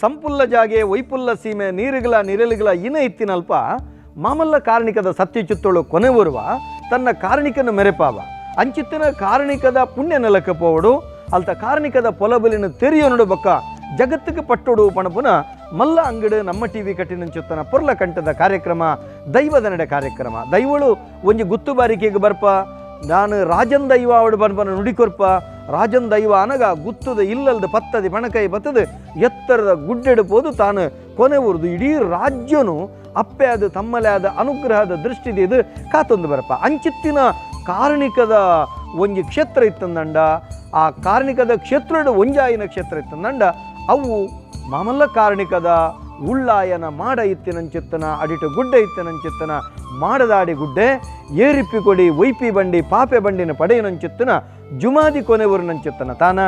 ಸಂಪುಲ್ಲ ಜಾಗೆ ವೈಪುಲ್ಲ ಸೀಮೆ ನೀರುಗಳ ನಿರಳುಗಳ ಇನ ಇತ್ತಿನಲ್ಪ ಮಾಮಲ್ಲ ಕಾರಣಿಕದ ಸತ್ಯಚುತ್ತಳು ಕೊನೆ ಬರುವ ತನ್ನ ಕಾರಣಿಕನ ಮೆರೆಪಾವ ಅಂಚಿತ್ತಿನ ಕಾರಣಿಕದ ಪುಣ್ಯ ನೆಲಕ್ಕೆ ಪೋವಡು ಅಲ್ತ ಕಾರಣಿಕದ ಪೊಲಬಲಿನ ತೆರಿಯೊನುಡು ಬೊಕ್ಕ ಜಗತ್ತಿಗೆ ಪಟ್ಟೊಡು ಪಣಪುನ ಮಲ್ಲ ಅಂಗಡು ನಮ್ಮ ಟಿವಿ ಕಟ್ಟಿನಂಚುತ್ತನ ಪೊರ್ಲ ಕಂಠದ ಕಾರ್ಯಕ್ರಮ ದೈವದ ನಡೆ ಕಾರ್ಯಕ್ರಮ. ದೈವಳು ಒಂಜಿ ಗುತ್ತು ಬಾರಿಕೆಗೆ ಬರ್ಪ ನಾನು ರಾಜನ್ ದೈವ ಅವಡು ಪನ್ಪನ ನುಡಿಕೊರ್ಪ ರಾಜನ್ ದೈವ ಅನಗ ಗುತ್ತದ ಇಲ್ಲಲ್ದ ಪತ್ತದಿ ಬಣಕೈ ಬತ್ತದ ಎತ್ತರದ ಗುಡ್ಡೆಡು ಪೋದು ತಾನು ಕೊನೆ ಊರ್ದು ಇಡೀ ರಾಜ್ಯನು ಅಪ್ಪೆ ಆದ ತಮ್ಮಲೆ ಆದ ಅನುಗ್ರಹದ ದೃಷ್ಟಿದ ಇದು ಕಾತೊಂದು ಬರಪ. ಅಂಚಿತ್ತಿನ ಕಾರಣಿಕದ ಒಂಜಿ ಕ್ಷೇತ್ರ ಇತ್ತಂದಂಡ ಆ ಕಾರಣಿಕದ ಕ್ಷೇತ್ರದ ಒಂಜಾಯಿನ ಕ್ಷೇತ್ರ ಇತ್ತಂದಂಡ ಅವು ಮಾಮಲ್ಲ ಕಾರಣಿಕದ ಉಳ್ಳಾಯನ ಮಾಡ ಇತ್ತಿನಂಚಿತ್ತನ ಅಡಿಟು ಗುಡ್ಡೆ ಇತ್ತಿನಂಚಿತ್ತನ ಮಾಡದಾಡಿ ಗುಡ್ಡೆ ಏರಿಪ್ಪಿ ಕೊಡಿ ವೈಪಿ ಬಂಡಿ ಪಾಪೆ ಬಂಡಿನ ಪಡೆಯನಂಚಿತ್ತನ ಜುಮಾದಿ ಕೊನೆವರುನಂಚಿತ್ತನ ತಾನ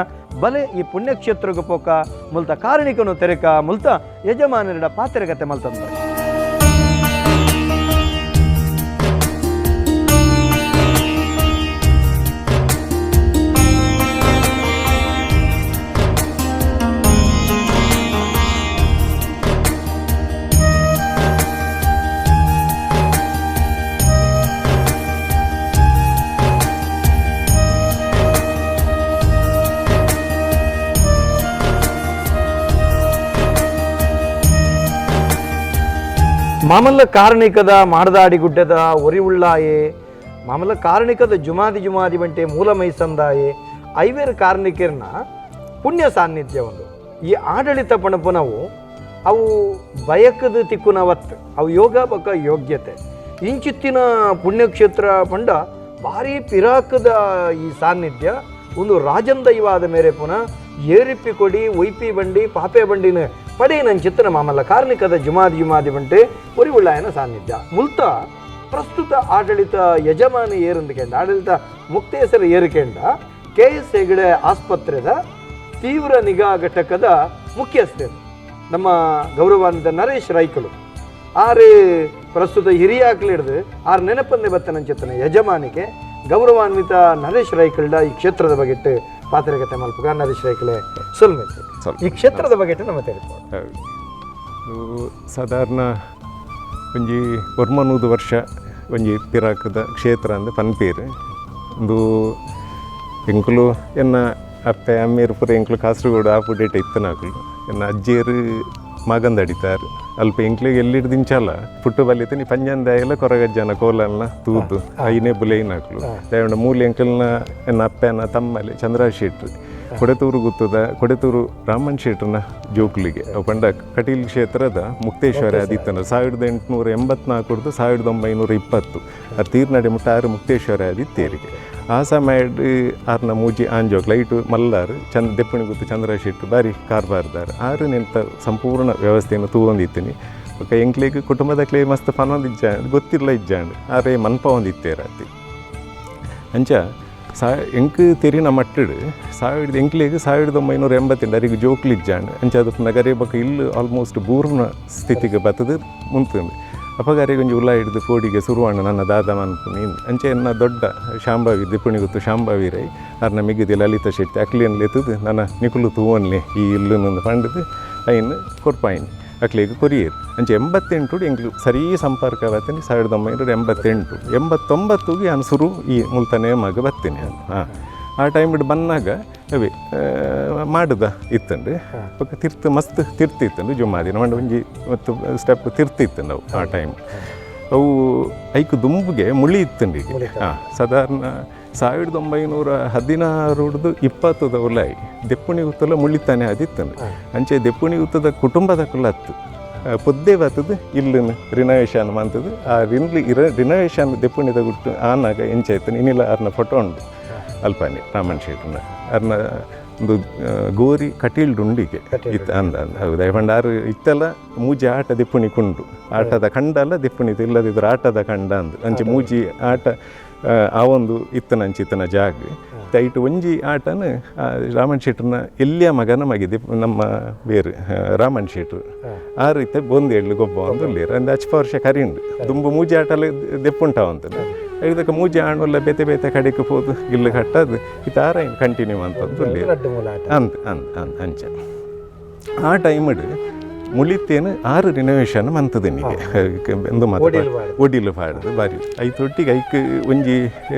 ಬಲೆ ಈ ಪುಣ್ಯಕ್ಷೇತ್ರಕ್ಕೆ ಪೋಕ ಮುಲ್ತ ಕಾರಣಿಕನು ತೆರೆಕ ಮುಲ್ತ ಯಜಮಾನರಿಡ ಪಾತ್ರೆಗತೆ ಮಲ್ತಂದ. ಮಾಮಲ್ಲ ಕಾರಣಿಕದ ಮಾಡದಾಡಿ ಗುಡ್ಡದ ಒರಿ ಉಳ್ಳಾಯೆ ಮಾಮಲ್ಲ ಕಾರಣಿಕದ ಜುಮಾದಿ ಜುಮಾದಿ ಬಂಟೆ ಮೂಲ ಮೈಸಂದಾಯೆ ಐವೇರು ಕಾರಣಿಕರನ್ನ ಪುಣ್ಯ ಸಾನ್ನಿಧ್ಯ ಒಂದು. ಈ ಆಡಳಿತ ಪಣಪುನವು ಅವು ಬಯಕದ ತಿಕ್ಕುನವತ್ತು ಅವು ಯೋಗ ಬಕ ಯೋಗ್ಯತೆ ಇಂಚಿತ್ತಿನ ಪುಣ್ಯಕ್ಷೇತ್ರ ಪಂಡ ಭಾರಿ ಪಿರಾಕದ ಈ ಸಾನ್ನಿಧ್ಯ ಒಂದು ರಾಜನ್ ದೈವಾದ ಮೇರೆ ಪುನಃ ಏರಿಪ್ಪಿ ಕೊಡಿ ಒಯ್ಪಿ ಬಂಡಿ ಪಾಪೆ ಬಂಡಿನ ಪಡೆಯನಂಚಿತ್ತನ ಮಾಮಲ್ಲ ಕಾರ್ಣಿಕದ ಜುಮಾದಿ ಜುಮಾದಿ ಬಂಟೆ ಒರಿ ಉಳ್ಳಾಯನ ಸಾನ್ನಿಧ್ಯ. ಮುಲ್ತ ಪ್ರಸ್ತುತ ಆಡಳಿತ ಯಜಮಾನಿ ಏರಂದುಕೆಂಡ ಆಡಳಿತ ಮುಕ್ತೇಸರ ಏರಿಕೆಂಡ ಕೆ ಎಸ್ ಹೆಗಡೆ ಆಸ್ಪತ್ರೆದ ತೀವ್ರ ನಿಗಾ ಘಟಕದ ಮುಖ್ಯಸ್ಥರು ನಮ್ಮ ಗೌರವಾನ್ವಿತ ನರೇಶ್ ರೈಕಳು. ಆರು ಪ್ರಸ್ತುತ ಹಿರಿಯಾಕ್ಲಿಡ್ದು ಆರು ನೆನಪಂದೆ ಬತ್ತನಂಚಿತ್ತನ ಯಜಮಾನಿಕೆ ಗೌರವಾನ್ವಿತ ನರೇಶ್ ರೈಕಳ್ಡ ಈ ಕ್ಷೇತ್ರದ ಬಗೆಟ್ಟು ಪಾತ್ರಗತೆ ಮಲ್ಪುಗ. ನರೇಶ್ ರೈಕಳೆ ಸೊಲ್ಮೆ, ಈ ಕ್ಷೇತ್ರದ ಬಗ್ಗೆ ನಮ್ಮ ತಿಳಿದುಕೊಳ್ಳಿ. ಸಾಧಾರಣ ಒಂಜಿ ಒರ್ಮನೂದು ವರ್ಷ ಒಂಜಿ ಪಿರಾಕದ ಕ್ಷೇತ್ರ ಅಂದ್ ಪನ್ಪೀರ್. ಒಂದು ಎಂಕುಲು ಎನ್ನ ಅಪ್ಪೆ ಅಮ್ಮೇರು ಪೂರ ಎಂಕುಲು ಕಾಸರಗೋಡು ಆಪುಡೇಟ್ ಇತ್ತನಾಕುಲು ಎನ್ನ ಅಜ್ಜಿಯರು ಮಗಂದಡಿತಾರ್ ಅಲ್ಪ ಎಂಕ್ಲಿಗೆ ಎಲ್ಲಿಡ್ದಿಂಚಲ್ಲ ಪುಟ್ಟು ಬಲಿತೀನಿ ಪಂಜಂದಾಯಲ್ಲ ಕೊರಗಜ್ಜನ ಕೋಲನ್ನ ತೂದು ಐನೇ ಬುಲೈನಾಕುಲು ದಯವಂಡ ಮೂಲೆ ಎಂಕಲ್ನ ಎನ್ನ ಅಪ್ಪೆನ ತಮ್ಮಲೆ ಚಂದ್ರ ಶೆಟ್ರು ಕೊಡೆತೂರು ಗುತ್ತದ ಕೊಡೆತೂರು ರಾಮನ್ ಶೆಟ್ರನ ಜೋಕುಲಿಗೆ ಅವು ಪಂಡ ಕಟೀಲ್ ಕ್ಷೇತ್ರದ ಮುಕ್ತೇಶ್ವರ ಆದಿತ್ತನ 1884 1920 ಆ ತೀರ್ನಡೆ ಮುಟ್ಟ ಆರು ಮುಕ್ತೇಶ್ವರ ಆದಿತ್ತೇರಿಗೆ ಆ ಸಮಯ ಆರ್ನ ಮೂಜಿ ಆಂಜೋಕ್ ಲೈಟು ಮಲ್ಲಾರು ಚಂದ ದೆಪ್ಪಣಿ ಗುತ್ತು ಚಂದ್ರ ಶೆಟ್ರು ಬಾರಿ ಕಾರ್ಬಾರ್ದಾರ್ ಆರು ನೆಂತ ಸಂಪೂರ್ಣ ವ್ಯವಸ್ಥೆಯನ್ನು ತೂವೊಂದಿತ್ತೀನಿ. ಬೊಕ ಎಂಕ್ಲೆಗ್ ಕುಟುಂಬದಕ್ಲೆ ಮಸ್ತ್ ಪನೊಂದಿಜ್ಜ ಗೊತ್ತಿಲ್ಲ ಇಜ್ಜಾಂಡ್ ಆರೇ ಮನ್ಪ ಒಂದಿತ್ತೇರಾತಿ ಅಂಚ ಸಾ ಎಂಕ್ ತೆರಿನ ಮಟ್ಟಡು ಸಾವಿರದ ಎಂಕ್ಲೆಗ್ 1988 ಅರಿಗೆ ಜೋಕ್ಲು ಇಜ್ಜಾಂಡ್ ಅಂಚ ಅದು ನಗರೇ ಬೊಕ ಇಲ್ಲು ಆಲ್ಮೋಸ್ಟ್ ಬೂರ್ನ ಸ್ಥಿತಿಗೆ ಬತ್ತದು ಮುಂತುಂಡು. ಅಪಗ ಅರೆಗ್ ಒಂಜಿ ಉಲ ಹಿಡ್ದು ಪೋಡಿಗೆ ಸುರುವಾಣ ನನ್ನ ದಾದ ಮನ್ಪುನಿ ಅಂಚೆ ಎನ್ನ ದೊಡ್ಡ ಶಾಂಭವಿ ದಿಪ್ಪುಣಿ ಗೊತ್ತು ಶಾಂಭವಿ ರೈ ಅರ್ನ ಮಿಗುದಿ ಲಲಿತ ಶೆಟ್ಟಿ ಅಕ್ಲೇನ್ ಲೆತ್ತದು ನನ್ನ ನಿಕುಲು ತೂವನ್ಲೆ ಈ ಇಲ್ಲು ಪಂಡದು ಐನ್ ಕೊರ್ಪಾಯಿನ್ ಅಕ್ಲೆಗ್ ಕೊರಿಯರ್. ಅಂಚೆ 88 ಎಂಕ್ಲು ಸರಿ ಸಂಪರ್ಕ ಬತ್ತೀನಿ 1988 89 ಯಾನ್ ಸುರು ಈ ಮುಲ್ತನೇ ಮಗ ಬತ್ತೀನಿ. ಹಾಂ ಆ ಟೈಮ್ ಬನ್ನಾಗ ಅವೇ ಮಾಡುದ ಇತ್ತಂಡು ಬೊಕ ತಿರ್ತು ಮಸ್ತ್ ತಿರ್ತು ಇತ್ತಂಡು ಜುಮಾದಿನ ಮಂಡ ಒಂಜಿ ಮತ್ತು ಸ್ಟೆಪ್ ತಿರ್ತು ಇತ್ತಂಡು ಅವು ಆ ಟೈಮ್ ಅವು ಐಕ್ ದುಂಬುಗೆ ಮುಳಿ ಇತ್ತಂಡು ಈಗ. ಹಾಂ ಸಾಧಾರಣ 1916 20 ಉಲಾಯಿ ದೆಪ್ಪುಣಿ ಗುತ್ತಲ ಮುಳಿತಾನೆ ಅದಿತ್ತಂಡು. ಅಂಚೆ ದೆಪ್ಪುಣಿ ಗುತ್ತದ ಕುಟುಂಬದ ಕುಲತ್ತು ಪೊದ್ದೆ ಬತ್ತದು ಇಲ್ಲನ್ ರಿನೋವೇಷನ್ ಮಂತದು ಆ ರಿನ್ಲಿ ಇರ ರಿನೋವೇಷನ್ ದೆಪ್ಪುಣಿದ ಗುಟ್ಟು ಆನಾಗ ಎಂಚಾಯ್ತು ಇನ್ನಿಲ್ಲ ಅರ್ನ ಫೋಟೋ ಉಂಡು ಅಲ್ಪಾನಿ ರಾಮನ್ ಶೆಟ್ರನ ಅರ್ನ ಒಂದು ಗೋರಿ ಕಟೀಲ್ಡ್ ಉಂಡಿಗೆ ಇತ್ತು ಅಂದ ಅಂದ ಹೌದು ಪಂಡ ಆರು ಇತ್ತೆಲ್ಲ ಮೂಜಿ ಆಟ ದೆಪ್ಪುಣಿ ಕುಂಡು ಆಟದ ಕಂಡಲ್ಲ ದೆಪ್ಪುಣಿ ಇಲ್ಲದಿದ್ರೆ ಆಟದ ಕಂಡ ಅಂದು ಅಂಚೆ ಮೂಜಿ ಆಟ ಆ ಒಂದು ಇತ್ತನ ಅಂಚಿತ್ತನ ಜಾಗ ಐಟು ಒಂಜಿ ಆಟನ ರಾಮನ್ ಶೆಟ್ರನ ಎಲ್ಲಿಯ ಮಗನ ಮಗಿದೆ ನಮ್ಮ ಬೇರು ರಾಮನ್ ಶೆಟ್ರು ಆ ರೀತಿ ಬೊಂದು ಎಳ್ಳು ಗೊಬ್ಬ ಒಂದು ಉಳ್ಳೇರು ಅಂದ್ ಅಚ್ಪ ವರ್ಷ ಕರಿಂಡು ದುಂಬು ಮೂಜಿ ಆಟಲ ದೆಪ್ಪುಂಟಾವಂತ ಇದಕ್ಕೆ ಮೂಜಿ ಆಣುಲ್ಲ ಬೇತೆ ಬೇತೆ ಕಡೆಗೆ ಪೋದು ಇಲ್ಲು ಕಟ್ಟದು ಇದು ಆರ ಕಂಟಿನ್ಯೂ ಅಂತಂದು ಉಳ್ಳೇರು ರಡ್ಡು ಮೂಲ ಆಟ ಅಂದ್ ಅಂದ್ ಅಂದ್ ಅಂಚ. ಆ ಟೈಮಡ್ ಮುಳಿತೇನು 6 ರಿನೋವೇಷನ್ ಮಂತದ ಎಂದು ಮಾತು ಒಡಿಲು ಪಾಡ್ದು ಬಾರಿ ಐತೊಟ್ಟಿಗೆ ಐಕ್ ಒಂಜಿ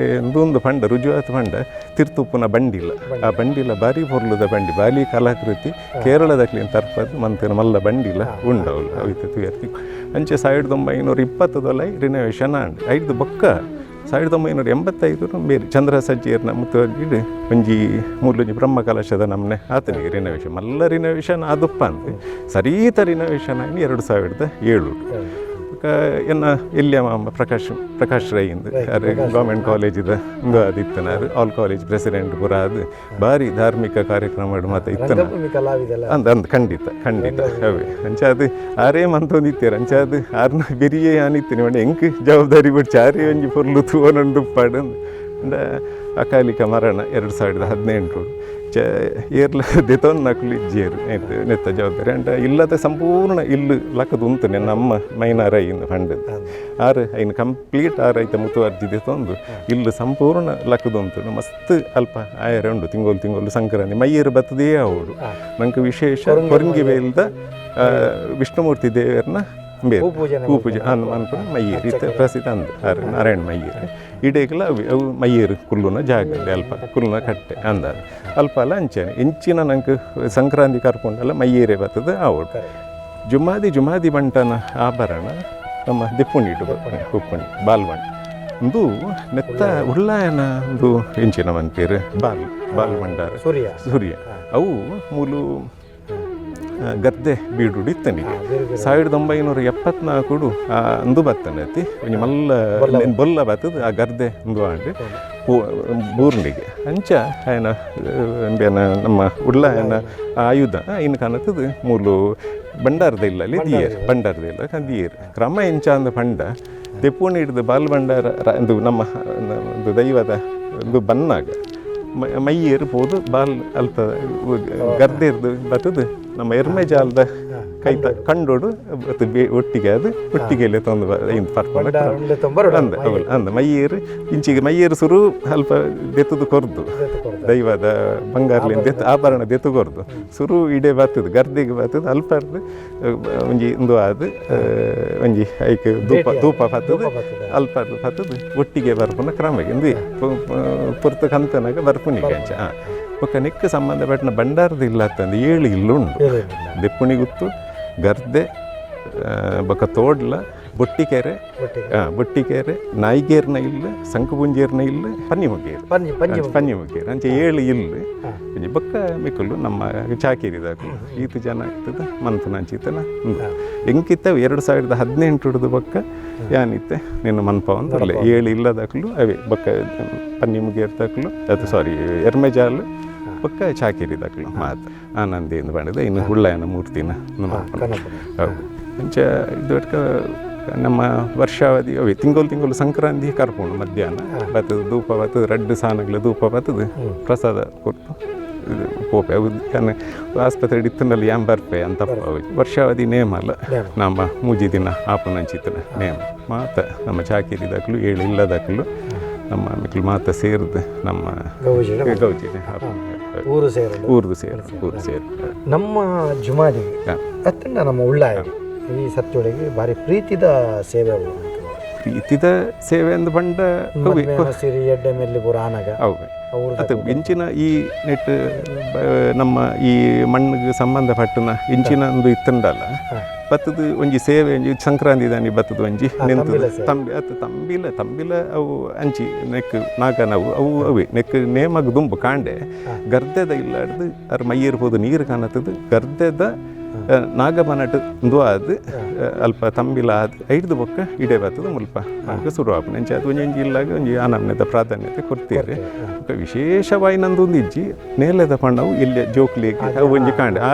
ಒಂದು ಪಂಡ ರುಜುವಾತು ಪಂಡ ತಿರ್ತುಪ್ಪುನ ಬಂಡಿಲ್ಲ ಆ ಬಂಡಿಲ್ಲ ಬಾರಿ ಪೊರ್ಲುದ ಬಂಡಿ ಬಾಲಿ ಕಲಾಕೃತಿ ಕೇರಳದಕ್ಲಿನ ತರ್ಪದು ಮಂತಿನ ಮಲ್ಲ ಬಂಡಿಲ್ಲ ಉಂಡವಳು ಅವಿತ ತುಯರ್ತಿ ಅಂಚೆ 1920 ರಿನೋವೇಷನ್ ಆಂಡ್ ಐದು ಬೊಕ್ಕ 1985 ಬೇರೆ ಚಂದ್ರ ಸಜ್ಜಿಯರ್ನ ಮುತ್ತುವರ್ಜಿಡ್ ಒಂಜಿ ಮೂಲೊಂಜಿ ಬ್ರಹ್ಮ ಕಲಶದ ನಮ್ಮನೆ ಆತನಿಗೆ ರಿನೋವೇಷನ್ ಮಲ್ಲ ರಿನೋವೇಷನ್ ಆದುಪ್ಪ ಅಂತೆ ಸರೀತ ರಿನೋವೇಷನ್ ಆಗಿ 2007 ಬೊಕ್ಕ ಎನ್ನ ಎಲ್ಲಿಯ ಮಾಮ ಪ್ರಕಾಶ್ ಪ್ರಕಾಶ್ ರೈ ಇಂದು ಗೌರ್ಮೆಂಟ್ ಕಾಲೇಜಿದ ಇಂದು ಅದಿತ್ತನಾರು all college president ಪೂರ ಅದು ಭಾರಿ ಧಾರ್ಮಿಕ ಕಾರ್ಯಕ್ರಮ ಮಾತ ಇತ್ತನ ಅಂದ ಅಂದ್ ಖಂಡಿತ ಖಂಡಿತ ಅವೇ ಅಂಚ ಅದು ಆರೇ ಮಂತೊಂದಿತ್ತೀರ ಅಂಚ ಅದು ಆರ್ನ ಬೆರಿಯೇ ಆನಿತ್ತೀನಿ ಮಂಡೆ ಎಂಕ್ ಜವಾಬ್ದಾರಿ ಬಿಡ್ಚಿ ಆರೇ ಒಂಜಿ ಪೊರ್ಲು ತೂವನಂಡು ಉಪ್ಪಾಡು ಅಂಡ ಅಕಾಲಿಕ ಮರಣ 2018 ಚ ಏರ್ಲ ದೆತೊನ್ ನಕುಲು ಇಜ್ಜೇರು ಆಯ್ತು ನೆತ್ತ ಜವಾಬ್ದಾರಿ ಅಂಡ ಇಲ್ಲದ ಸಂಪೂರ್ಣ ಇಲ್ಲು ಲಕ್ಕದ ಉಂತು ನಮ್ಮ ಮೈನಾರ ಐನು ಫಂಡದ್ದು ಆರು ಐನು ಕಂಪ್ಲೀಟ್ ಆರು ಐತ ಮುತುವರ್ಜಿ ದೆತೊಂದು ಇಲ್ಲು ಸಂಪೂರ್ಣ ಲಕ್ಕದ ಉಂತು ಮಸ್ತ್ ಅಲ್ಪ ಆಯರ ಉಂಡು ತಿಂಗೋಲು ತಿಂಗೋಲು ಸಂಕ್ರಾಂತಿ ಮೈಯೇರು ಬತ್ತದೇ ಅವಳು ನಂಗೆ ವಿಶೇಷ ಕೊರಂಗಿ ಬೇಲ್ದ ವಿಷ್ಣುಮೂರ್ತಿ ದೇವರನ್ನ ಬೇರೆ ಹೂ ಪೂಜೆ ಅನ್ಪುನ ಮಯ್ಯೇರು ಇತ್ತ ಪ್ರಸಿದ್ಧ ಅಂದ್ ಆರು ನಾರಾಯಣ ಮಯ್ಯೇರು ಇಡೇಕಲ ಅವು ಮಯ್ಯೇರು ಕುಲ್ಲುನ ಜಾಗ ಅಲ್ಪ ಕುಲ್ಲುನ ಕಟ್ಟೆ ಅಂದ ಅಲ್ಪ ಅಲ್ಲ ಅಂಚೆನೆ ಇಂಚಿನ ನಂಗೆ ಸಂಕ್ರಾಂತಿ ಕರ್ಕೊಂಡಲ್ಲ ಮಯ್ಯೇರೆ ಬರ್ತದೆ ಆವಡು ಜುಮಾದಿ ಜುಮಾದಿ ಬಂಟನ ಆಭರಣ ನಮ್ಮ ದಿಪ್ಪುಣಿ ಇಟ್ಟು ಉಪ್ಪುಣಿ ಬಾಲ್ವಣ್ ಒಂದು ನೆತ್ತ ಉಳ್ಳಾಯನ ಒಂದು ಇಂಚಿನ ಮಂತೀರು ಬಾಲ್ ಬಾಲ್ ಭಂಡಾರ ಸೂರ್ಯ ಸೂರ್ಯ ಅವು ಮೂಲು ಗದ್ದೆ ಬೀಡುಡು ಇತ್ತನಿಗೆ 1974 ಅಂದು ಬತ್ತನತಿ ಒಂಜಿ ಮಲ್ಲ ಬೊಲ್ಲ ಬತ್ತದ ಆ ಗದ್ದೆ ಅಂದು ಆಂಡ್ ಬೂರ್ನಿಗೆ ಅಂಚ ಆಯನ ಅಂಬೇನ ನಮ್ಮ ಉಳ್ಳಾಯನ ಆಯುಧ ಇನ್ನು ಕಾಣತ್ತದ ಮೂಲು ಭಂಡಾರದ ಇಲ್ಲಲ್ಲಿ ದಿಯೇರ್ ಭಂಡಾರದ ಇಲ್ಲ ದಿಯೇರ್ ಕ್ರಮ ಎಂಚ ಅಂದ ಪಂಡ ದೆಪ್ಪುಣಿ ಹಿಡ್ದು ಬಾಲ್ ಭಂಡಾರ ಒಂದು ನಮ್ಮ ಒಂದು ದೈವದ ಒಂದು ಬನ್ನಾಗ ಮೈಯೇರು ಪೋದು ಬಾಲ್ ಅಲ್ತ ಗರ್ದೆರ್ದು ಬತ್ತದು ನಮ್ಮ ಎರ್ಮೆ ಜಾಲದ ಕೈತ ಕಂಡೋಡು ಒಟ್ಟಿಗೆ ಅದು ಒಟ್ಟಿಗೆಲೆ ತಂದು ಪರ್ಪಂಡ ಅಂದ ಅವಳು ಅಂದ ಮೈಯೇರು ಇಂಚಿಗೆ ಮೈಯೇರು ಸುರು ಅಲ್ಪ ದೆತ್ತದು ಕೊರ್ದು ದೈವದ ಬಂಗಾರ್ಲಿಂದ ದೆತ್ತು ಆಭರಣ ದೆತ್ತು ಕೊರ್ದು ಸುರು ಇಡೆ ಬತ್ತದು ಗರ್ದೆಗೆ ಬತ್ತದು ಅಲ್ಪ ಒಂಜಿ ಇಂದು ಅದು ಒಂಜಿ ಐಕ್ ಧೂಪ ಧೂಪ ಬತ್ತದು ಅಲ್ಪ ಬತ್ತದು ಒಟ್ಟಿಗೆ ಬರ್ಪುನ ಕ್ರಮ ಇಂದು ಪೊರ್ತು ಕಂತನಾಗ ಬರ್ಪುನಿಗೆ ಅಂಚ ಬೊಕ್ಕ ನೆಕ್ ಸಂಬಂಧಪಟ್ಟಿನ ಭಂಡಾರದ ಇಲ್ಲ ಅಂತಂದು 7 ಇಲ್ಲುಂಡು ದೆಪ್ಪುಣಿಗುತ್ತು ಗರ್ದೆ ಬೊಕ್ಕ ತೋಡ್ಲ ಬೊಟ್ಟಿಕೆರೆ ಬೊಟ್ಟಿಕೆರೆ ನಾಯಿಗೇರ್ನ ಇಲ್ಲ ಸಂಕುಪುಂಜೇರ್ನ ಇಲ್ಲ ಪನ್ನಿಮುಗೇರು ಪನ್ನಿಮುಗೇರು ಅಂಚೆ 7 ಇಲ್ಲ ಒಂಜಿ ಬೊಕ್ಕ ಮಿಕ್ಕುಲು ನಮ್ಮ ಚಾಕಿರಿದಾಕು ಈತ ಜನ ಇತ್ತದ ಮನ್ಪುನ ಅಂಚಿತ್ತನ ಎಂಕಿತ್ತ 2018 ಬೊಕ್ಕ ಯಾನಿತ್ತೆ ನಿನ್ನ ಮನ್ಪ ಒಂದು 7 ಇಲ್ಲದಾಕಲು ಅವೇ ಬೊಕ್ಕ ಪನ್ನಿಮುಗೇರು ತಾಕಲು ಅದು ಸಾರಿ ಎರ್ಮೆಜಾಲು ಪಕ್ಕ ಚಾಕಿರಿದಾಕಲು ಮಾತು ಆನಂದಿ ಎಂದು ಮಾಡಿದ ಇನ್ನು ಹುಳ್ಳಾಯನ ಮೂರ್ತಿನ ಹೌದು ಅಂಚ ಇದು ನಮ್ಮ ವರ್ಷಾವಧಿ ಅವೇ ತಿಂಗಳು ತಿಂಗಳು ಸಂಕ್ರಾಂತಿ ಕರ್ಪುಂಡು ಮಧ್ಯಾಹ್ನ ಬತ್ತದ ಧೂಪ ಬತ್ತದ ರಡ್ಡು ಸಾನಗಳ ಧೂಪ ಬತ್ತದ ಪ್ರಸಾದ ಕೊಟ್ಟು ಇದು ಪೋಪೆ ಅವು ಆಸ್ಪತ್ರೆ ಇತ್ತನಲ್ಲಿ ಯಾನ್ ಬರ್ಪೆ ಅಂತ ವರ್ಷಾವಧಿ ನೇಮ ಅಲ್ಲ ನಮ್ಮ ಮೂಜಿ ದಿನ ಆಪುನಂಚಿತನ ನೇಮ ಮಾತ ನಮ್ಮ ಚಾಕಿರಿದಾಕಲು 7 ಇಲ್ಲದಾಕಲು ನಮ್ಮ ಮಿಕ್ಲು ಮಾತ ಸೇರಿದು ನಮ್ಮ ಗೌಜಿನ ಊರು ಸೇರು ಊರ್ದು ಸೇರು ಊರು ಸೇರು ನಮ್ಮ ಜುಮಾದಿಗೆ ಅತ್ತಂಡ ನಮ್ಮ ಉಳ್ಳಾಯ ಈ ಸತ್ಯೊಳಗೆ ಭಾರಿ ಪ್ರೀತಿದ ಸೇವೆ ಪ್ರೀತಿದ ಸೇವೆ ಅಂದ್ ಪಂಡ ಸಿರಿ ಎಡ್ಡೆ ಮೆಲ್ಲಿ ಪೂರ ಆನಗ ಅವು ಅದು ಇಂಚಿನ ಈ ನೆಟ್ ನಮ್ಮ ಈ ಮಣ್ಣಿಗೆ ಸಂಬಂಧಪಟ್ಟನ ಇಂಚಿನ ಒಂದು ಇತ್ತಂಡಲ್ಲ ಬತ್ತದ ಒಂಜಿ ಸೇವೆ ಒಂಜಿ ಸಂಕ್ರಾಂತಿ ದಾನಿ ಬತ್ತದ ಒಂಜಿ ನಿಂತದ ತಂಬಿ ಅದು ತಂಬಿಲ ತಂಬಿಲ ಅವು ಅಂಚಿ ನೆಕ್ ನಾಗನವು ಅವು ಅವೇ ನೆಕ್ ನೇಮಗ್ ದುಂಬು ಕಾಂಡೆ ಗರ್ದೆದ ಇಲ್ಲಾಡ್ದು ಅರ್ ಮೈಯೇರ್ಬೋದು ನೀರು ಕಾಣತ್ತದು ಗರ್ದೆದ ನಾಗಬನಟ್ ಉಂದು ಆದ್ ಅಲ್ಪ ತಂಬಿಲ ಆದ್ ಐಡ್ದು ಬೊಕ್ಕ ಇಡೆ ಬತ್ತದ ಮುಲ್ಪ ನಮ್ಗೆ ಶುರು ಆಪುಂಡು ಅಂಚ ಅದು ಒಂಜಿ ಇಲ್ಲಾಗ ಒಂಜಿ ಆನಮ್ನೆದ ಪ್ರಾಧಾನ್ಯತೆ ಕೊಡ್ತೀರಿ ವಿಶೇಷವಾಗಿ ನಂದು ಒಂದು ಇಜ್ಜಿ ನೇಲೆದ ಪಣ್ಣವು ಇಲ್ಲಿ ಜೋಕ್ಲಿಗೆ ಅವು ಒಂಜಿ ಕಾಂಡೆ ಆ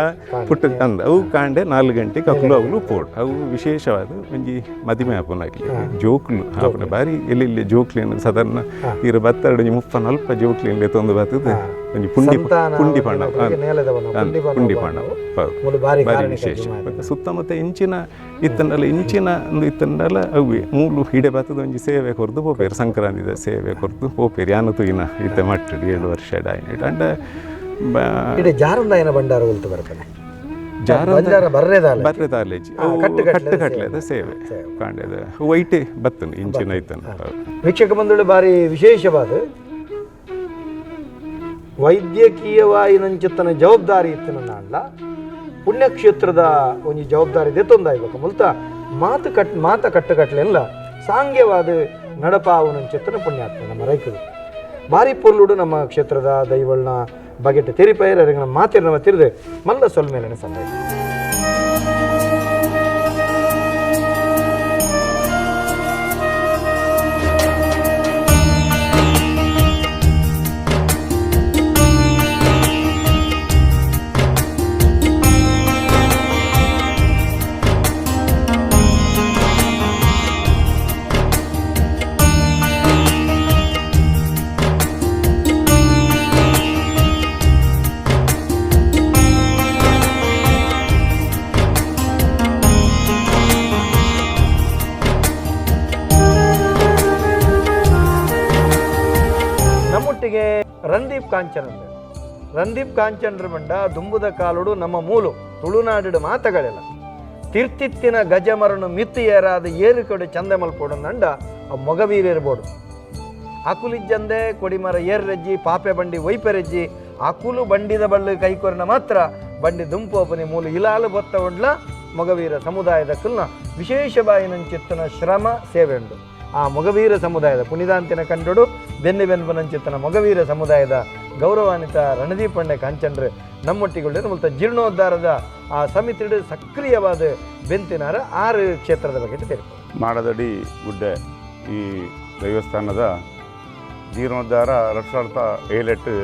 ಪುಟ್ಟ ಅಂದ ಅವು ಕಾಂಡೆ 4 ಗಂಟೆಗೆ ಅಕ್ಲು ಅವಳು ಪೋಡು ಅವು ವಿಶೇಷವಾದ ಒಂಜಿ ಮದಿಮೆ ಆಪುನಾಗ್ಲಿ ಜೋಕ್ಲು ಆಪುನ ಬಾರಿ ಎಲ್ಲಿ ಜೋಕ್ಲಿ ಸಾಧಾರಣ ಇರು ಬತ್ತೆರಡು ಒಂಜಿ 30 40 ಜೋಕ್ಲಿ ತೊಂದು ಬರ್ತದೆ ಒಂಜಿ ಪುಂಡಿ ಪುಂಡಿ ಪಣ್ಣ ಪುಂಡಿ ಪಣ್ಣ ಬಾರಿ ವಿಶೇಷ ಸುತ್ತಮುತ್ತ ಇಂಚಿನ ಇತ್ತಂಡಲ ಇಂಚಿನ ಒಂದು ಇತ್ತಂಡಲ ಅವೆ ಮೂಲು ಹಿಡೆ ಬತ್ತದ ಒಂಜಿ ಸೇವೆ ಕೊರ್ದು ಪೋಪೇರು ಸಂಕ್ರಾಂತಿದ ಸೇವೆ ಕೊರ್ದು ಪೋಪೇರು ಯಾನು ತೂಯಿನ ಇತ್ತೆ ಮಟ್ಟಡು 7 ವರ್ಷ ಅಂಡ ಇಡೆ ಜಾರುಂದಾಯನ ಭಂಡಾರ ಉಲ್ತು ಬರ್ತಾನೆ. ಜಾರ ಬರ್ರೆದಾಲ ಬರ್ರೆ ತಾಲೇಜಿ ಕಟ್ಟು ಕಟ್ಲೆದ ಸೇವೆ ಕಾಂಡೆದ ವೈಟೆ ಬತ್ತನು ಇಂಚಿನ ಐತನು. ವೀಕ್ಷಕ ಬಂಧುಗಳು, ಬಾರಿ ವಿಶೇಷವಾದ ವೈದ್ಯಕೀಯವಾಯಿನಂಚಿತ್ತನ ಜವಾಬ್ದಾರಿ ಇತ್ತಿನ ನಾಡ್ಲ ಪುಣ್ಯಕ್ಷೇತ್ರದ ಒಂಜಿ ಜವಾಬ್ದಾರಿ ದೆತ್ತೊಂದಾಯ್ಬೇಕು ಮುಲ್ತ ಮಾತು ಕಟ್ ಮಾತ ಕಟ್ಟುಕಟ್ಲೆಲ್ಲ ಸಾಂಗ್ಯವಾದ ನಡಪಾವನಂಚಿತ್ತನ ಪುಣ್ಯಾತ್ಮ ನಮ್ಮ ರೈಕರು ಬಾರಿ ಪೊರ್ಲುಡು ನಮ್ಮ ಕ್ಷೇತ್ರದ ದೈವಳ್ನ ಬಗೆಟ್ ತೆರಿಪೈರ ಮಾತಿರ್ನವ ತಿರ್ದು ಮಲ್ಲ ಸೊಲ್ಮೇಲನೆ ಸಂದೇಶ. ನಮ್ಮೊಟ್ಟಿಗೆ ರಂದೀಪ್ ಕಾಂಚನ್ ಅಂದ ರಂದೀಪ್ ಕಾಂಚನ್ರ ಬಂಡ ದುಂಬುದ ಕಾಲುಡು ನಮ್ಮ ಮೂಲು ತುಳುನಾಡು ಮಾತಗಳೆಲ್ಲ ತಿರ್ತಿತ್ತಿನ ಗಜಮರನು ಮಿತ್ತು ಏರಾದ ಏರು ಕಡೆ ಚಂದ ಮಲ್ಪೋಡು ನಂಡ ಆ ಮೊಗವೀರಿರ್ಬೋಡು ಅಕುಲಿಜ್ಜಂದೆ ಕೊಡಿಮರ ಏರ್ರೆಜ್ಜಿ ಪಾಪೆ ಬಂಡಿ ವೈಪೆರೆಜ್ಜಿ ಅಕುಲು ಬಂಡಿದ ಬಳ್ಳು ಕೈಕೊರನ ಮಾತ್ರ ಬಂಡಿ ದುಂಪೋಪನಿ ಮೂಲು ಇಲಾಲು ಬೊತ್ತ ಉಂಡ್ಲ ಮೊಗವೀರ ಸಮುದಾಯದ ಕುಲ್ನ ವಿಶೇಷ ಬಾಯಿನಂಚಿತ್ತನ ಶ್ರಮ ಸೇವೆ ಉಂಡು. ಆ ಮೊಗವೀರ ಸಮುದಾಯದ ಪುನಿದಾಂತಿನ ಕಂಡೋಡು ಬೆನ್ನಿ ಬೆನ್ಪನಂಚಿತ್ತನ ಮೊಗವೀರ ಸಮುದಾಯದ ಗೌರವಾನ್ವಿತ ರಣದೀಪಣ್ಣೆ ಕಾಂಚನ್ರು ನಮ್ಮೊಟ್ಟಿಗೆ ಮುಲ್ತ ಜೀರ್ಣೋದ್ಧಾರದ ಆ ಸಮಿತಿಡು ಸಕ್ರಿಯವಾದ ಬೆಂತಿನಾರ ಆರು ಕ್ಷೇತ್ರದ ಬಗ್ಗೆ ತಿರುಪು. ಮಾಡದಡಿ ಗುಡ್ಡೆ ಈ ದೇವಸ್ಥಾನದ ಜೀರ್ಣೋದ್ಧಾರ 2007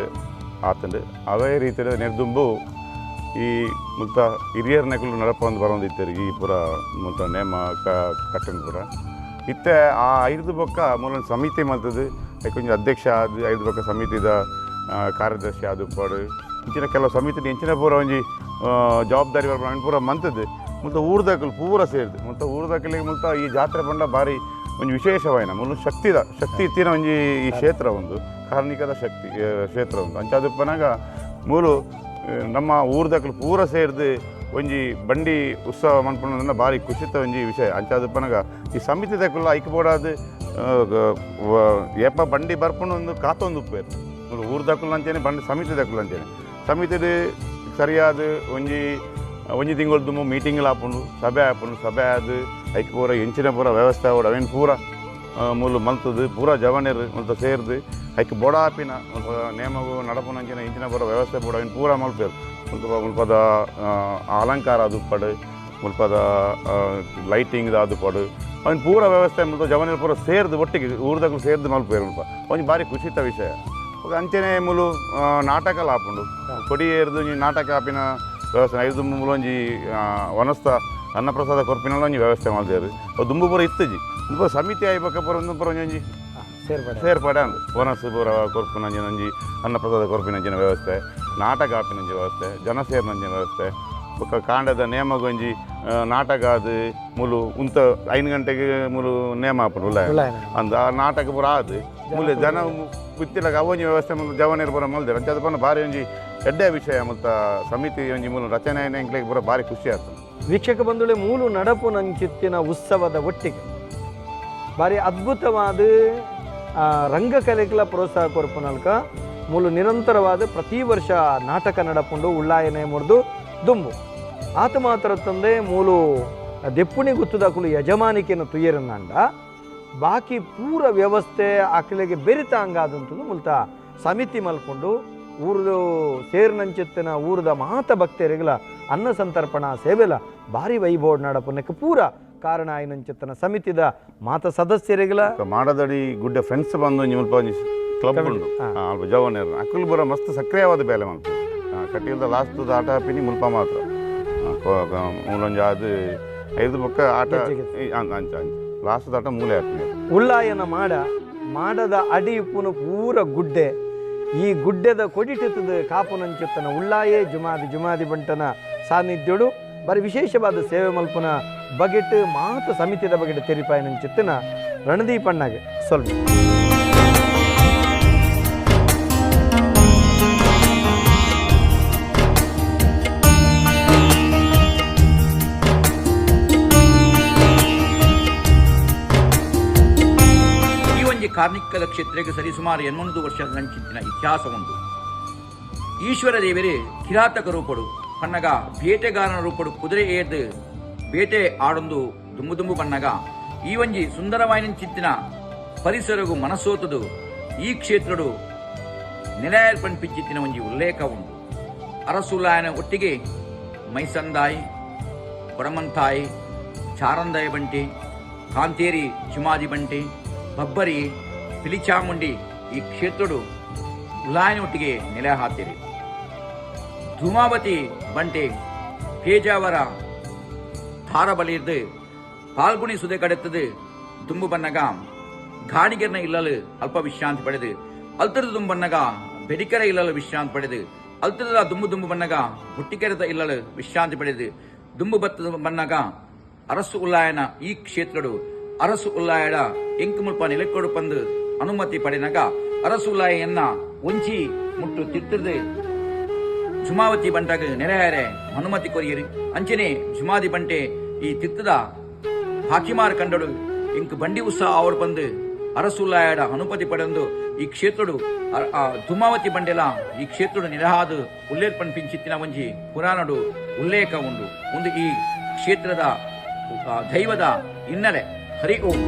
ಆತಂಡು. ಅವೇ ರೀತಿಯ ನೆರ್ದುಂಬು ಈ ಮುಲ್ತ ಹಿರಿಯರ್ ನೆಕಲು ನಡಪೊಂದು ಬರೋಂದಿತ್ತರು ಈ ಪೂರ ಮುಲ್ತ ನೇಮ ಕಟ್ಟನ್ ಪೂರ ಇತ್ತೆ ಆ ಐದು ಬೊಕ್ಕ ಮೂಲ ಸಮಿತಿ ಮಲ್ತದ್ದು ಕೊಂಚ ಅಧ್ಯಕ್ಷ ಆದ್ ಐದು ಬೊಕ್ಕ ಸಮಿತಿದ ಕಾರ್ಯದರ್ಶಿ ಆದು ಪಾಡು ಇಂಚಿನ ಕೆಲವು ಸಮಿತಿ ಇಂಚಿನ ಪೂರ ಒಂಜಿ ಜವಾಬ್ದಾರಿ ಬರ್ಪುನ ಪೂರ ಮಂತದ್ದು ಮುಲ್ತ ಊರ್ದಕಲು ಪೂರ ಸೇರ್ದು ಮುಲ್ತ ಊರ್ದಕಲಿಗೆ ಮುಲ್ತ ಈ ಜಾತ್ರೆ ಪಂಡ ಭಾರಿ ಒಂಜಿ ವಿಶೇಷವಾಯಿನ ಮುಲು ಶಕ್ತಿದ ಶಕ್ತಿ ಇತ್ತಿನ ಒಂಜಿ ಈ ಕ್ಷೇತ್ರ ಒಂದು ಕಾರ್ಣಿಕದ ಶಕ್ತಿ ಕ್ಷೇತ್ರ ಒಂದು ಅಂಚಾದುಪ್ಪನಾಗ ಮೂಲು ನಮ್ಮ ಊರ್ದಕಲು ಪೂರ ಸೇರ್ದು ಒಂಜಿ ಬಂಡಿ ಉತ್ಸವ ಮನ್ಪುನ ಭಾರಿ ಖುಷಿತ ಒಂಜಿ ವಿಷಯ. ಅಂಚಾದುಪ್ಪನಾಗ ಈ ಸಮಿತಿ ದಕುಲ್ಲ ಐಕ್ ಬೋಡಾದ್ ಏಪ ಬಂಡಿ ಬರ್ಪುನ ಒಂದು ಕಾತೊಂದು ಉಪ್ಪೇರು ಮೂಲು ಊರ್ದಕುಲು ಅಂಚೆನೆ ಬಂಡಿ ಸಮಿತಿ ದಕುಲು ಅಂಚೆನೆ ಸಮಿತಿಡ್ ಸರಿಯಾದ ಒಂಜಿ ಒಂಜಿ ತಿಂಗಳು ದುಂಬು ಮೀಟಿಂಗ್ಲು ಆಪುಂಡು ಸಭೆ ಆಪುಂಡು ಸಭೆ ಆದ್ ಐಕ್ ಪೂರ ಎಂಚಿನ ಪೂರ ವ್ಯವಸ್ಥೆ ಆವಡ್ ಅವೇನು ಪೂರ ಮೂಲು ಮಲ್ತದು ಪೂರ ಜವನೇರು ಮುಲ್ಪ ಸೇರ್ದು ಐಕ್ ಬೋಡಾಪಿನ ಮುಲ್ಪ ನೇಮಗು ನಡಪುನಂಚಿನ ಇಂಚಿನ ಪೂರ ವ್ಯವಸ್ಥೆ ಪೂರ ಅವೇನು ಪೂರ ಮಲ್ಪೇರು. ಮುಲ್ಪ ಮುಲ್ಪದ ಅಲಂಕಾರ ಆದುಪ್ಪಡು ಮುಲ್ಪದ ಲೈಟಿಂಗ್ ಆದುಪ್ಪಡು ಅವನ್ ಪೂರ ವ್ಯವಸ್ಥೆ ಮುಲ್ಪ ಜವನೇರು ಪೂರ ಸೇರ್ದು ಒಟ್ಟಿಗೆ ಊರ್ದಕ್ಲು ಸೇರ್ದು ಮಲ್ಪೇರು ಮುಲ್ಪ ಒಂಜಿ ಭಾರಿ ಖುಷಿತ ವಿಷಯ. ಅಂಚೆನೆ ಮೂಲು ನಾಟಕಲ ಆಪುಂಡು ಕೊಡಿ ಏರ್ದು ಒಂಜಿ ನಾಟಕ ಆಪಿನ ವ್ಯವಸ್ಥೆ ಐದು ಮೂಲು ಒಂಜಿ ವನಸ್ತ ಅನ್ನಪ್ರಸಾದ ಕೊರ್ಪಿನಲ್ಲ ಒಂಜಿ ವ್ಯವಸ್ಥೆ ಮಲ್ದೇರು ಅವು ದುಂಬು ಪೂರ ಇತ್ತುಜಿ ದುಂಬು ಸಮಿತಿ ಆಯ್ಬೊಕ್ಕ ಪೂರ ಒಂದು ಪೂರ ಒಂಜಿ ಸೇರ್ಪಡೆ ಸೇರ್ಪಡೆ ಅಂದ್ ವನಸ್ಸು ಪೂರ ಕೊರ್ಪಿನಂಚಿನ ಒಂಜಿ ಅನ್ನಪ್ರಸಾದ ಕೊರ್ಪಿನಂಚಿನ ವ್ಯವಸ್ಥೆ ನಾಟಕ ಆಪಿನಂಚಿ ವ್ಯವಸ್ಥೆ ಜನ ಸೇರಿನಂಚಿನ ವ್ಯವಸ್ಥೆ ಬೊಕ್ಕ ಕಾಂಡದ ನೇಮಗೊಂಜಿ ನಾಟಕ ಅದು ಮೂಲು ಉಂತ 5 ಗಂಟೆಗೆ ಮೂಲು ನೇಮ ಆಪುಂಡು ಉಳ್ಳಾಯ ಅಂದ್ ಆ ನಾಟಕ ಪೂರ ಆದ್ ಮೂಲೆ ಜನ ಬಿತ್ತಿಲಾಗ ಅವೊಂಜಿ ವ್ಯವಸ್ಥೆ ಮೂಲು ಜವನೇರು ಪೂರ ಮಲ್ದೆರ್ ಅಂಚ ಅದು ಪೂರ ಭಾರಿ ಒಂಜಿ ಎಡ್ಡೆ ವಿಷಯ ಮುಲ್ತ ಸಮಿತಿ ಒಂಜಿ ಮೂಲು ರಚನೆ ಎಂಕ್ಲೆಗ್ ಪೂರ ಭಾರಿ ಖುಷಿ ಆತಂಡ್. ವೀಕ್ಷಕ ಬಂಧುಳೆ ಮೂಲು ನಡಪು ನಂಚಿತ್ತಿನ ಉತ್ಸವದ ಒಟ್ಟಿಗೆ ಭಾರಿ ಅದ್ಭುತವಾದ ರಂಗಕಲೆಗಳ ಪ್ರೋತ್ಸಾಹ ಕೊರ್ಪುನಲ್ಕ ಮೂಲು ನಿರಂತರವಾದ ಪ್ರತಿ ವರ್ಷ ನಾಟಕ ನಡಪುಂಡು ಉಳ್ಳಾಯನೆ ಮುರಿದು ದುಂಬು ಆತ ಮಾತ್ರ ತಂದೆ ಮೂಲು ದೆಪ್ಪುಣಿ ಗುತ್ತದಾಕುಲು ಯಜಮಾನಿಕೆಯನ್ನು ತುಯ್ಯರನ್ನಂಡ ಬಾಕಿ ಪೂರ ವ್ಯವಸ್ಥೆ ಆಕಲಿಗೆ ಬೆರಿತ ಹಂಗಾದಂಥದ್ದು ಮುಲ್ತ ಸಮಿತಿ ಮಲ್ಕೊಂಡು ಊರ್ದು ಸೇರ್ನಂಚಿತ್ತಿನ ಊರದ ಮಾತ ಭಕ್ತರಿಗಳ ಅನ್ನ ಸಂತರ್ಪಣಾ ಸೇವೆಲ ಭಾರಿ ವೈಭವ ನಡಪುನಕ್ಕೆ ಪೂರ ಕಾರಣ ಆಯ್ನಂಚಿತ್ತನ ಸಮಿತಿದ ಮಾತ ಸದಸ್ಯರಿಗಳ ಮಾಡದಡಿ ಗುಡ್ಡೆ ಫ್ರೆಂಡ್ಸ್ ಬಂದು ಒಂಜಿ ಮುಲ್ಪ ಒಂಜಿ ಕ್ಲಬ್ ಉಂಡು ಅಲ್ಪ ಜವನೇರು ಅಕುಲು ಬರ ಮಸ್ತ್ ಸಕ್ರಿಯವಾದ ಬೇಲೆ ಮಲ್ಪು ಕಟೀಲ್ದ ಲಾಸ್ಟ್ ಆಟ ಆಪಿನಿ ಮುಲ್ಪ ಮಾತ್ರ ಮೂಲೊಂಜಿ ಅದು ಐದು ಬೊಕ್ಕ ಆಟ ಅಂಚ ಅಂಚ ಲಾಸ್ಟ್ ಆಟ ಮೂಲೆ ಆಪಿನಿ. ಉಳ್ಳಾಯನ ಮಾಡ ಮಾಡದ ಅಡಿ ಉಪ್ಪುನು ಪೂರ ಗುಡ್ಡೆ ಈ ಗುಡ್ಡೆದ ಕೊಡಿಟಿತ್ತದ ಕಾಪುನಂಚಿತ್ತನ ಉಳ್ಳಾಯೇ ಜುಮಾದಿ ಜುಮಾದಿ ಬಂಟನ ಸಾನ್ನಿಧ್ಯೋಡು ಬಾರಿ ವಿಶೇಷವಾದ ಸೇವೆ ಮಲ್ಪುನ ಬಗೆಟ್ ಮಾತ ಸಮಿತಿದ ಬಗೆಟ್ ತೆರಿಪಾಯನಂಚಿತ್ತನ ರಣದೀಪಣ್ಣಗೆ ಸ್ವಲ್ಪ ಕಾರ್ಣಿಕದ ಕ್ಷೇತ್ರಕ್ಕೆ ಸರಿಸುಮಾರು 800 ವರ್ಷದ ನಂಚಿತ್ತಿನ ಇತಿಹಾಸ ಉಂಟು. ಈಶ್ವರ ದೇವರೇ ಕಿರಾತಕ ರೂಪಡು ಪನ್ನಗ ಬೇಟೆಗಾರನ ರೂಪಡು ಕುದುರೆ ಏರ್ದು ಬೇಟೆ ಆಡೊಂದು ದುಂಬು ದುಂಬು ಬಣ್ಣಗ ಈ ಒಂಜಿ ಸುಂದರವಾಯಿನಂಚಿತ್ತಿನ ಪರಿಸರಗು ಮನಸೋತದು ಈ ಕ್ಷೇತ್ರಡು ನೆಲೆಯರ್ಪಣಿಪಿಂಚಿತ್ತಿನ ಒಂಜಿ ಉಲ್ಲೇಖ ಉಂಟು. ಅರಸುಲಾಯನ ಒಟ್ಟಿಗೆ ಮೈಸಂದಾಯಿ, ಕೊಡಮಂತಾಯಿ, ಚಾರಂದಾಯ ಬಂಟಿ, ಕಾಂತೇರಿ ಚುಮಾದಿ ಬಂಟಿ, ಬಬ್ಬರಿ, ಪಿಲಿಚಾಮುಂಡಿ ಈ ಕ್ಷೇತ್ರಡು ಉಲಾಯನ ಒಟ್ಟಿಗೆ ನೆಲೆ ಹಾತಿರಿ. ಧೂಮಾವತಿ ಬಂಟೆ ಪೇಜಾವರ ತಾರಬಲಿರ್ದು ಪಾಲ್ಗುಣಿ ಸುದೆ ಕಡೆತದು ದುಂಬು ಬನ್ನಗ ಗಾಣಿಗೆರ್ನ ಇಲ್ಲಲು ಅಲ್ಪ ವಿಶ್ರಾಂತಿ ಪಡೆದು ಅಲ್ತರದ ದುಂಬನ್ನಗ ಬೆಡಿಕೆರೆ ಇಲ್ಲಲು ವಿಶ್ರಾಂತಿ ಪಡೆದು ಅಲ್ತರದ ದುಂಬು ದುಂಬು ಬನ್ನಗ ಹುಟ್ಟಿಕೆರೆದ ಇಲ್ಲಲು ವಿಶ್ರಾಂತಿ ಪಡೆದು ದುಂಬು ಬತ್ತದ ಬನ್ನಗ ಅರಸು ಉಲ್ಲಾಯನ ಈ ಕ್ಷೇತ್ರಡು ಅರಸು ಉಲ್ಲಾಯಡ ಎಂಕುಮುಲ್ಪ ನಿಲೆಕೊಡು ಪಂದು ಅನುಮತಿ ಪಡೆನಗ ಅರಸು ಉಲ್ಲಾಯನ್ನ ಒಂಚಿ ಮುಟ್ಟು ತಿರ್ತದು ಜುಮಾವತಿ ಬಂಟಾಗ ನೆರೆಹಾರೆ ಅನುಮತಿ ಕೊರಿಯರು. ಅಂಚನೆ ಜುಮಾದಿ ಬಂಟೆ ಈ ತಿತ್ತದ ಹಾಕಿಮಾರ್ ಕಂಡಡು ಇಂಕ್ ಬಂಡಿ ಉತ್ಸಾಹ ಅವರು ಬಂದು ಅರಸುಲ್ಲಾಯಡ ಅನುಮತಿ ಪಡೆಂದು ಈ ಕ್ಷೇತ್ರಡು ಧುಮಾವತಿ ಬಂಡೆಲ ಈ ಕ್ಷೇತ್ರಡು ನಿರಹಾದು ಉಲ್ಲೇರ್ಪಣ್ ಪಿಂಚಿತ್ತಿನ ಒಂಜಿ ಪುರಾಣಡು ಉಲ್ಲೇಖ ಉಂಡು. ಒಂದು ಈ ಕ್ಷೇತ್ರದ ದೈವದ ಹಿನ್ನೆಲೆ. ಹರಿ ಓಂ.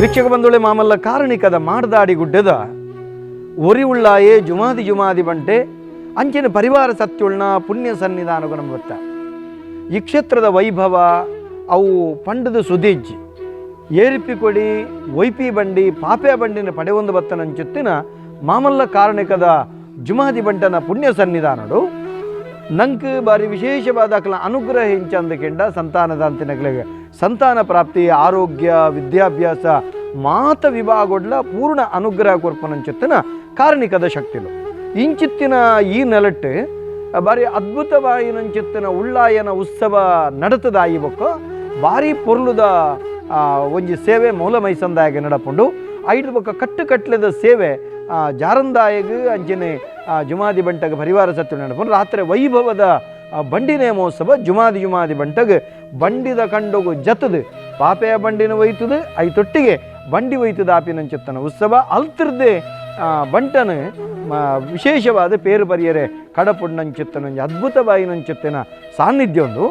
ವೀಕ್ಷಕ ಬಂಧುಳೆ, ಮಾಮಲ್ಲ ಕಾರಣಿಕದ ಮಾಡ್ದಾಡಿ ಗುಡ್ಡದ ಒರಿ ಉಳ್ಳಾಯೇ ಜುಮಾದಿ ಜುಮಾದಿ ಬಂಟೆ ಅಂಚಿನ ಪರಿವಾರ ಸತ್ಯುಳ್ನ ಪುಣ್ಯ ಸನ್ನಿಧಾನಗು ನಮ್ಮ ಗೊತ್ತ. ಈ ಕ್ಷೇತ್ರದ ವೈಭವ ಅವು ಪಂಡದ ಸುದೀಜ್ಜಿ ಏರಿಪಿ ಕೊಡಿ ಒಯ್ಪಿ ಬಂಡಿ ಪಾಪೆ ಬಂಡಿನ ಪಡೆಯೊಂದು ಬತ್ತನಂಚುತ್ತಿನ ಮಾಮಲ್ಲ ಕಾರಣಿಕದ ಜುಮಾದಿ ಬಂಟನ ಪುಣ್ಯ ಸನ್ನಿಧಾನಡು ನಂಕ್ ಬಾರಿ ವಿಶೇಷವಾದ ಅಕಲ ಅನುಗ್ರಹ ಇಂಚಂದಕೆಂಡ ಸಂತಾನದಂತಿನಗಳಿಗೆ ಸಂತಾನ ಪ್ರಾಪ್ತಿ, ಆರೋಗ್ಯ, ವಿದ್ಯಾಭ್ಯಾಸ ಮಾತ ವಿಭಾಗೊಡ್ಲ ಪೂರ್ಣ ಅನುಗ್ರಹ ಕೊರ್ಪನಂಚಿತ್ತಿನ ಕಾರಣಿಕದ ಶಕ್ತಿಲು ಇಂಚಿತ್ತಿನ ಈ ನೆಲಟ್ಟು ಬಾರಿ ಅದ್ಭುತವಾಯಿನಂಚಿತ್ತಿನ ಉಳ್ಳಾಯನ ಉತ್ಸವ ನಡತದಾಯಿ ಬೊಕ್ಕ ಬಾರಿ ಪೊರ್ಲುದ ಒಂಜಿ ಸೇವೆ ಮೂಲ ಮೈಸಂದಾಯಗ ನಡಪುಂಡು. ಐದು ಬೊಕ್ಕ ಕಟ್ಟುಕಟ್ಲೆದ ಸೇವೆ ಜಾರಂದಾಯಗ ಅಂಚನೆ ಜುಮಾದಿ ಬಂಟಗ ಪರಿವಾರ ಸತ್ತು ನಡಪುಂಡು. ರಾತ್ರಿ ವೈಭವದ ಬಂಡಿನೇ ಮಹೋತ್ಸವ ಜುಮಾದಿ ಜುಮಾದಿ ಬಂಟಗ ಬಂಡಿದ ಕಂಡೋಗು ಜತದು ಪಾಪೆಯ ಬಂಡಿನ ಒಯ್ತದು I ತೊಟ್ಟಿಗೆ ಬಂಡಿ ಒಯ್ತದ ಆಪಿನಂಚಿತ್ತನ ಉತ್ಸವ ಅಲ್ತಿರ್ದೆ ಬಂಟನ ವಿಶೇಷವಾದ ಪೇರು ಪರಿಯರೆ ಕಡಪುಣ್ಣಂಚಿತ್ತನ ಅದ್ಭುತವಾಯಿನಂಚಿತ್ತನ ಸಾನ್ನಿಧ್ಯ ಒಂದು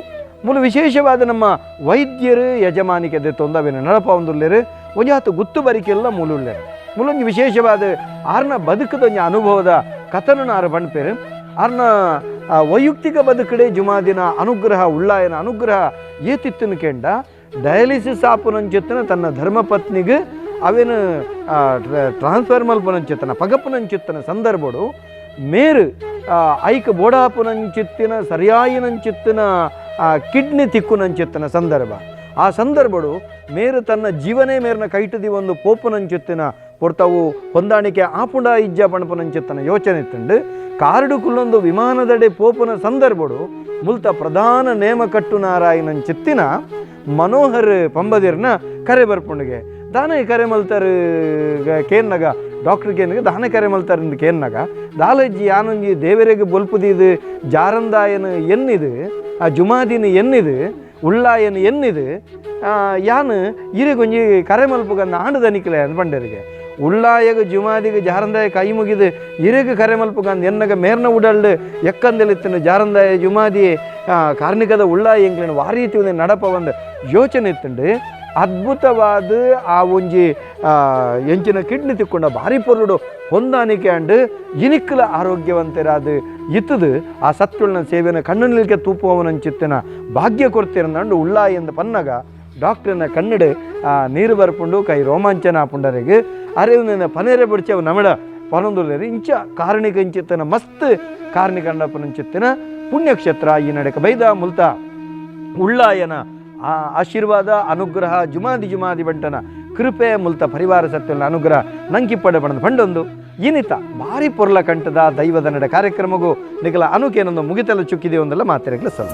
ಮೂಲ ವಿಶೇಷವಾದ ನಮ್ಮ ವೈದ್ಯರು ಯಜಮಾನಿಕೆ ತೊಂದವೇನು ನಡಪ ಒಂದುಲ್ಲೇರು ಒಂಜಾತು ಗುತ್ತು ಬರಿಕೆಲ್ಲ ಮೂಲುಳ್ಳೇರು ಮೂಲೊಂಜಿ ವಿಶೇಷವಾದ ಆರ್ನ ಬದುಕದ ಒಂಜಿ ಅನುಭವದ ಕಥನ ಆರು ಪಣ್ಪೇರು. ಆರ್ನ ವೈಯಕ್ತಿಕ ಬದುಕಡೆ ಜುಮಾದಿನ ಅನುಗ್ರಹ ಉಳ್ಳಾಯನ ಅನುಗ್ರಹ ಏತಿತ್ತನ ಕೆಂಡ ಡಯಾಲಿಸಿಸ್ ಆಪುನಂಚಿತ್ತನ ತನ್ನ ಧರ್ಮಪತ್ನಿಗೆ ಅವೇನು ಟ್ರಾನ್ಸ್ಫರ್ ಮಲ್ಪನಂಚಿತ್ತನ ಪಗಪುನಂಚಿತ್ತನ ಸಂದರ್ಭಡು ಮೇರು ಐಕ್ ಬೋಡಾಪುನಂಚಿತ್ತಿನ ಸರಿಯಾಯಿನಂಚಿತ್ತಿನ ಕಿಡ್ನಿ ತಿಕ್ಕುನಂಚಿತ್ತನ ಸಂದರ್ಭ. ಆ ಸಂದರ್ಭಡು ಮೇರು ತನ್ನ ಜೀವನೇ ಮೇರ್ನ ಕೈಟದಿ ಒಂದು ಪೋಪುನಂಚಿತ್ತಿನ ಪೊರ್ತವು ಹೊಂದಾಣಿಕೆ ಆಪುಂಡ ಇಜ್ಜ ಪಣಪುನಂಚಿತ್ತನ ಯೋಚನೆ ತಂಡು ಕಾರಡು ಕುಲ್ಲೊಂದು ವಿಮಾನದಡೆ ಪೋಪುನ ಸಂದರ್ಭಡು ಮುಲ್ತ ಪ್ರಧಾನ ನೇಮ ಕಟ್ಟುನಾರಾಯಣಂಚಿತ್ತಿನ ಮನೋಹರ್ ಪಂಬದಿರ್ನ ಕರೆ ಬರ್ಪುಂಡಿಗೆ ದಾನ ಕರೆ ಮಲ್ತಾರ ಕೇನ್ನಗ ಡಾಕ್ಟರ್ ಕೇನ್ನಗ ದಾನ ಕರೆ ಮಲ್ತಾರಂದು ಕೇನ್ನಗ ದಾಲಜ್ಜಿ ಯಾನೊಂಜಿ ದೇವರಿಗೆ ಬೊಲ್ಪುದಿದು ಜಾರಂದಾಯನ ಎನ್ನಿದು ಆ ಜುಮಾದಿನ ಎನ್ನಿದು ಉಳ್ಳಾಯನ ಎನ್ನಿದು ಯಾನು ಇರಿಗೊಂಜಿ ಕರೆ ಮಲ್ಪುಗಂದ ಆಂಡದನಿಕಲೆ ಅಂದ್ ಪಂಡರಿಗೆ ಉಳ್ಳಾಯಗ ಜುಮಾದಿಗೆ ಜಾರಂದಾಯ ಕೈ ಮುಗಿದು ಇರಿಗ ಕರೆ ಮಲ್ಪುಗಂದ ಎನ್ನಗ ಮೇರ್ನ ಉಡಲ್ಡು ಎಕ್ಕಂದೆಲಿತ್ತನ ಜಾರಂದಾಯ ಜುಮಾದಿ ಕಾರ್ಣಿಕದ ಉಳ್ಳಾಯ ಎಂಗ್ಲಿನ ವಾರೀತಿ ಒಂದು ನಡಪ ಒಂದು ಯೋಚನೆ ಇತ್ತುಂಡು. ಅದ್ಭುತವಾದ ಆ ಒಂಜಿ ಎಂಚಿನ ಕಿಡ್ನಿ ತಿಕ್ಕೊಂಡ ಭಾರಿ ಪೊರುಡು ಹೊಂದಾಣಿಕೆ ಅಂಡು ಇನಿಕ್ಕಲ ಆರೋಗ್ಯವಂತರಾದ ಇತ್ತದು ಆ ಸತ್ಯುಳ್ನ ಸೇವೆನ ಕಣ್ಣು ನಿಲ್ಕೆ ತೂಪುವವನಂಚಿತ್ತಿನ ಭಾಗ್ಯ ಕೊರ್ತಿರಂದಂಡು ಉಳ್ಳಾಯ ಎಂದು ಪನ್ನಗ ಡಾಕ್ಟರ್ನ ಕನ್ನಡ ನೀರು ಬರ್ಪುಂಡು ಕೈ ರೋಮಾಂಚನ ಆಪುಂಡರಿಗೆ ಅರೆ ಪನೇರೆ ಬಿಡ್ಚೆ ಅವು ನಮಡ ಪನೊಂದುಲ್ಲೇರಿ ಇಂಚ ಕಾರಣಿಕ ಇಂಚಿತ್ತನ ಮಸ್ತ್ ಕಾರಣಿಕ ಅಂಡಪ್ಪನಂಚಿತ್ತಿನ ಪುಣ್ಯಕ್ಷೇತ್ರ ಈ ನಡೆಕ ಬೈದ ಮುಲ್ತ ಉಳ್ಳಾಯನ ಆ ಆಶೀರ್ವಾದ ಅನುಗ್ರಹ ಜುಮಾದಿ ಜುಮಾದಿ ಬಂಟನ ಕೃಪೆ ಮುಲ್ತ ಪರಿವಾರ ಸತ್ಯನ ಅನುಗ್ರಹ ನಂಕಿಪ್ಪಡೆ ಪಣದ ಪಂಡೊಂದು ಇನಿತ ಬಾರಿ ಪೊರ್ಲ ಕಂಠದ ದೈವದ ನಡೆ ಕಾರ್ಯಕ್ರಮಗೂ ನಿಕಲ ಅನುಕೇನೊಂದು ಮುಗಿತಲ ಚುಕ್ಕಿದೆ ಒಂದಲ್ಲ ಮಾತೆರೆಗ್ಲ ಸಲ್ಲ.